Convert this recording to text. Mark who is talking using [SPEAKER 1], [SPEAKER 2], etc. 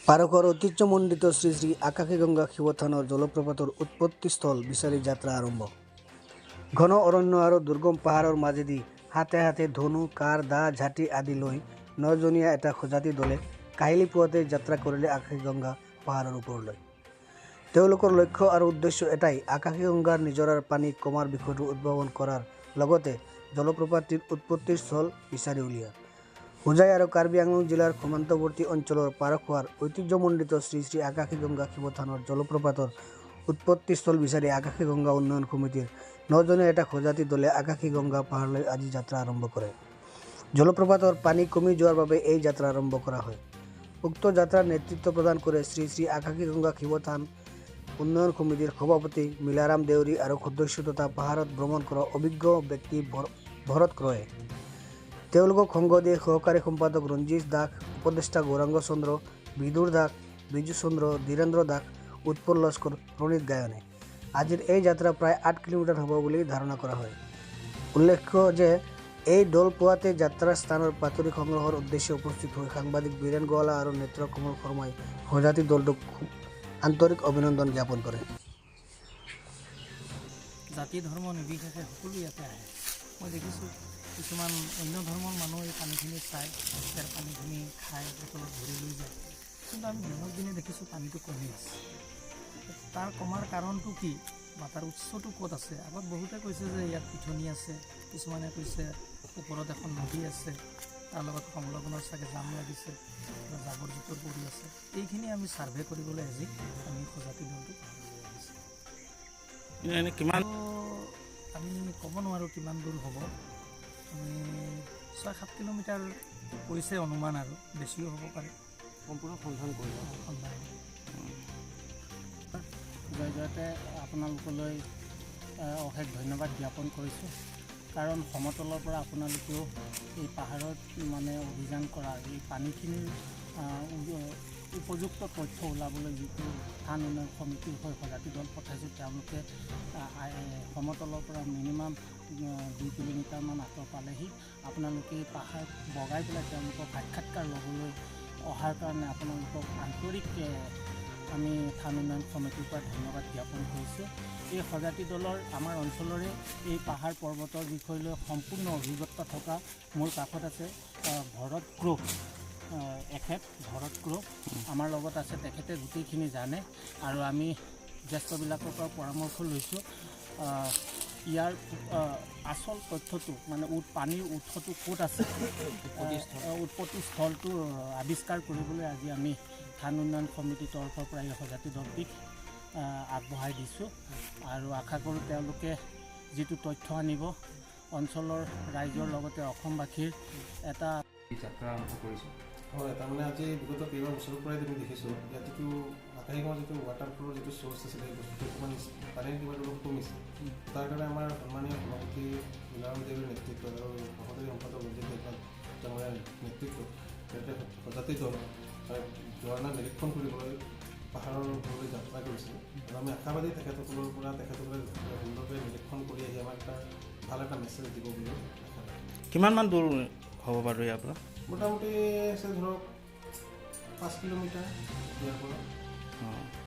[SPEAKER 1] পাৰকৰ ঐতিহ্যমণ্ডিত শ্ৰী শ্ৰী আকাশীগংগা শিৱথানৰ জলপ্ৰপাতৰ উৎপত্তিস্থল বিচাৰি যাত্ৰা আৰম্ভ। ঘন অৰণ্য আৰু দুৰ্গম পাহাৰৰ মাজেদি হাতে হাতে ধনু, কাঁড়, দা, ঝাঁটি আদি লৈ নজনীয়া এটা সজাতি দলে কাহিলি পুৱাতেই যাত্ৰা কৰিলে আকাশীগংগা পাহাৰৰ ওপৰলৈ। তেওঁলোকৰ লক্ষ্য আৰু উদ্দেশ্য এটাই, আকাশীগংগাৰ নিজৰাৰ পানী কমাৰ বিষয়টো উদ্ভাৱন কৰাৰ লগতে জলপ্ৰপাতটিৰ উৎপত্তিৰ স্থল বিচাৰি উলিওৱা। হোজাই আৰু কাৰ্বি আংলং জিলাৰ সীমান্তৱৰ্তী অঞ্চলৰ পাৰখোৱাৰ ঐতিহ্যমণ্ডিত শ্ৰী শ্ৰী আকাশীগংগা শিৱথানৰ জলপ্ৰপাতৰ উৎপত্তিস্থল বিচাৰি আকাশীগংগা উন্নয়ন সমিতিৰ নজনীয়া এটা সজাতি দলে আকাশীগংগা পাহাৰলৈ আজি যাত্ৰা আৰম্ভ কৰে। জলপ্ৰপাতৰ পানী কমি যোৱাৰ বাবে এই যাত্ৰা আৰম্ভ কৰা হয়। উক্ত যাত্ৰাৰ নেতৃত্ব প্ৰদান কৰে শ্ৰী শ্ৰী আকাশীগংগা শিৱথান উন্নয়ন সমিতিৰ সভাপতি মিলাৰাম দেউৰী আৰু সদস্য তথা পাহাৰত ভ্ৰমণ কৰা অভিজ্ঞ ব্যক্তি ভৰত ক্ৰয়ে। তেওঁলোকক সংগ দিয়ে সহকাৰী সম্পাদক ৰঞ্জিত দাস, উপদেষ্টা গৌৰাংগ চন্দ্ৰ, বিদুৰ দাস, বিজু চন্দ্ৰ, ধীৰেন্দ্ৰ দাস, উৎপল লস্কৰ, প্ৰণীত গায়নে। আজিৰ এই যাত্ৰা প্ৰায় 8 কিলোমিটাৰ হ'ব বুলি ধাৰণা কৰা হয়। উল্লেখ্য যে এই দল পুৱাতে যাত্ৰাৰ স্থানৰ বাতৰি সংগ্ৰহৰ উদ্দেশ্যে উপস্থিত হৈ সাংবাদিক বীৰেণ গোৱালা আৰু নেত্ৰ কমল শৰ্মাই সজাতি দলটোক আন্তৰিক অভিনন্দন জ্ঞাপন কৰে।
[SPEAKER 2] জাতি ধৰ্ম নিৰ্বিশেষে সকলো ইয়াতে আহে। মই দেখিছোঁ, কিছুমান অন্য ধৰ্মৰ মানুহ এই পানীখিনি চায়, ইয়াৰ পানীখিনি খায়, বটলত ভৰি লৈ যায়। কিন্তু আমি দিনক দিনে দেখিছোঁ পানীটো কমি আছে। তাৰ কমাৰ কাৰণটো কি বা তাৰ উৎসটো ক'ত আছে? আগত বহুতে কৈছে যে ইয়াত পিঠনি আছে, কিছুমানে কৈছে ওপৰত এখন নদী আছে, তাৰ লগত সংলগ্ন চাগে জাম লাগিছে বা জাবৰ জোঁথৰ পৰি আছে। এইখিনি আমি ছাৰ্ভে কৰিবলৈ আজি আমি সজাতি দলটো পাহাৰলৈ আহিছোঁ।
[SPEAKER 3] এনে কিমান?
[SPEAKER 2] আমি ক'ব নোৱাৰোঁ কিমান দূৰ হ'ব। আমি 6-7 কিলোমিটাৰ কৈছে অনুমান, আৰু বেছিও হ'ব পাৰে।
[SPEAKER 4] সম্পূৰ্ণ সন্ধান কৰিব।
[SPEAKER 2] সন্ধান।
[SPEAKER 4] জয় জয়তে আপোনালোকলৈ অশেষ ধন্যবাদ জ্ঞাপন কৰিছোঁ, কাৰণ সমতলৰ পৰা আপোনালোকেও এই পাহাৰত মানে অভিযান কৰা, এই পানীখিনিৰ উপযুক্ত তথ্য ওলাবলৈ যিটো থান উন্নয়ন সমিতিৰ হৈ সজাতি দল পঠাইছোঁ, তেওঁলোকে সমতলৰ পৰা মিনিমাম 2 কিলোমিটাৰমান আঁতৰ পালেহি। আপোনালোকে এই পাহাৰ বগাই পেলাই তেওঁলোকক সাক্ষাৎকাৰ ল'বলৈ অহাৰ কাৰণে আপোনালোকক আন্তৰিক আমি থান উন্নয়ন সমিতিৰ পৰা ধন্যবাদ জ্ঞাপন কৰিছোঁ। এই সজাতি দলৰ আমাৰ অঞ্চলৰে এই পাহাৰ পৰ্বতৰ বিষয় লৈ সম্পূৰ্ণ অভিজ্ঞতা থকা মোৰ কাষত আছে ভৰত ক্ৰোহ। এখেত ভৰত ক্ৰোহ আমাৰ লগত আছে। তেখেতে গোটেইখিনি জানে আৰু আমি জ্যেষ্ঠবিলাকৰ পৰা পৰামৰ্শ লৈছোঁ। ইয়াৰ আচল তথ্যটো মানে পানীৰ উৎসটো ক'ত আছে, উৎপত্তি স্থলটো আৱিষ্কাৰ কৰিবলৈ আজি আমি থান উন্নয়ন সমিতিৰ তৰফৰ পৰা এই সজাতি দলটিক আগবঢ়াই দিছোঁ আৰু আশা কৰোঁ তেওঁলোকে যিটো তথ্য আনিব, অঞ্চলৰ ৰাইজৰ লগতে অসমবাসীৰ এটা
[SPEAKER 3] যাত্ৰা আৰম্ভ কৰিছোঁ।
[SPEAKER 5] হয়, তাৰমানে আজি বিগত কেইবা বছৰৰ পৰাই আমি দেখিছোঁ, ইয়াত যিটো আকাশীগংগাৰ যিটো ৱাটাৰফ্ল'ৰ যিটো চ'ৰ্চ আছিলে, সেই বস্তুটো অকণমান পানীৰ কিবাটো অলপ কমিছে। তাৰ কাৰণে আমাৰ সন্মানীয় সভাপতি মিলাৰাম দেৱীৰ নেতৃত্বত আৰু সহকাৰী সম্পাদক ৰঞ্জিত দেৱনাথ ডাঙৰীয়াৰ নেতৃত্বত ইয়াতে সজাতি দল ঝৰ্ণা নিৰীক্ষণ কৰিবলৈ পাহাৰৰ ওপৰলৈ যাত্ৰা কৰিছে আৰু আমি আশাবাদী তেখেতসকলৰ পৰা, তেখেতসকলে সুন্দৰকৈ নিৰীক্ষণ কৰি আহি আমাক এটা ভাল এটা মেছেজ দিব বুলি আশা ৰাখিছোঁ।
[SPEAKER 3] কিমানমান দূৰ হ'ব বাৰু ইয়াৰ পৰা?
[SPEAKER 5] মোটামুটি আছে ধৰক 5 কিলোমিটাৰ ইয়াৰ পৰা।
[SPEAKER 3] অঁ।